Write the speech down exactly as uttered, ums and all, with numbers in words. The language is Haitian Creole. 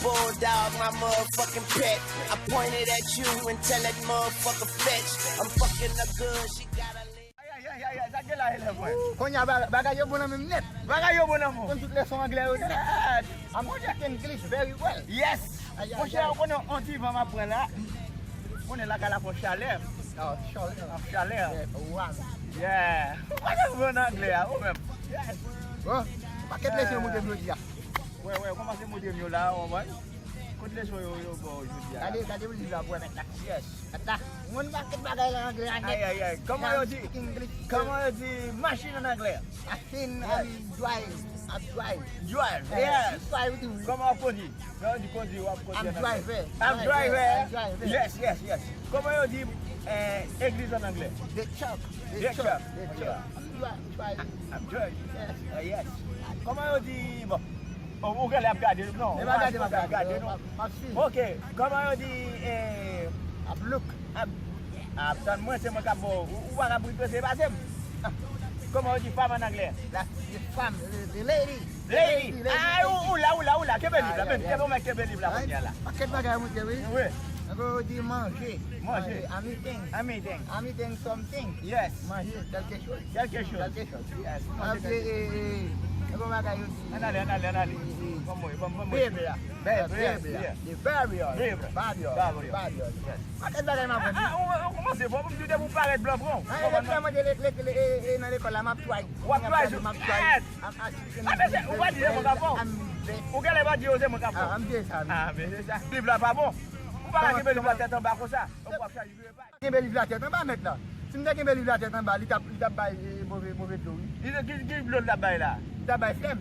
Bulldog, my motherfucking pet. I pointed at you and tell that motherfucker fetch. I'm fucking a good, she got a leg. Ay, ay, ay, ay, ay, sa gen la, elèv mwen. Kounye a ba- bagay yo bon nan menm nèt. Bagay yo bon nan menm. Konn tout leson anglè yo nèt. Yes. I'm speaking English very well. Yes. Ay, ay, Monchè, ay. Ou konnen yon ti van m ap pran la. Konnen lakay la fò chalè. Oh, chalè. An chalè. Yeah, wow. Yeah. Ou pa gen bon anglè a, ou menm. Yes. Bon, pakèt leson yo montre m jodi a. Wè, wè, kòmanse montre m yo la, ou konprann? Kot leson yo, yo ba w jodi a? Gade, gade liv la pou wè mèt la. Yes. Gade la. Mwen pakèt bagay la anglè a nèt. Ay, ay, ay. Kòman yo di, English. Kòman yo di machin an anglè? Machine, yes. I drive. I drive. Drive, yes. Yes. Drive too. Kòman w ap kondwi? Lè yo di kondwi, w ap kondwi an anglè. I'm driver. I'm driver. I'm driver. Yes, yes, yes. Kòman yo di, eh, egliz an anglè? The church. The church. The church. I'm dri- drive. I'm driving. Yes. Eh, yes. Kòman yo di, bon, ou, ou genlè ap gade, non, ou pa ap gade, non. M ap swiv. Ok, kòman yo di, eh, ap look. Ap, ap tann mwen, se mwen k ap ba w. Ou, ou pa ka pran pase m. Kòman yo di fanm an anglè? La, the femme, the, the lady. Lady. Lady. Ah, ou, ou la, ou la, ou la. Kenbe liv la, men, kenbe, mwen kenbe liv la kounye a la. Pakèt bagay monte, wi. Wi. Ankò yo di manje. Manje. I'm eating. I'm eating. I'm eating something. Yes. Manje, kèlke choz. Kèlke choz. Kèlke choz. Yes. Manje kèlke choz. Ankò bagay yo di. Ann ale, ann ale, ann ale. Ban mwen, ban mwen. Bèbè a. Bèbè a. Bèbè a. Bèbè a. Bèbè a. Yes. Pakèt bagay m aprann. Ah, ou, ou kòmanse fò, pou m di w depi w parèt blan pran w. Ah, e lè m te mande le, le, le, e, e, nan lekòl la, m ap try. W ap try, m ap try. Yes. I'm asking. Ah, men se, ou pa di se mwen k ap fè w. Ou genlè pa di yo se mwen k ap fè w. Ah, m di sa, wi. Ah, men se sa. Liv la pa bon. Ou pa ka kenbe liv la tèt anba konsa. Ou ap chaje vire paj. Kenbe liv la tèt anba, mèt la. Si m te kenbe liv la tèt anba, li t ap, li t ap bay, eh, move, move dlo, wi. Li te, ki, ki dlo l t ap bay la? Li t ap bay flèm.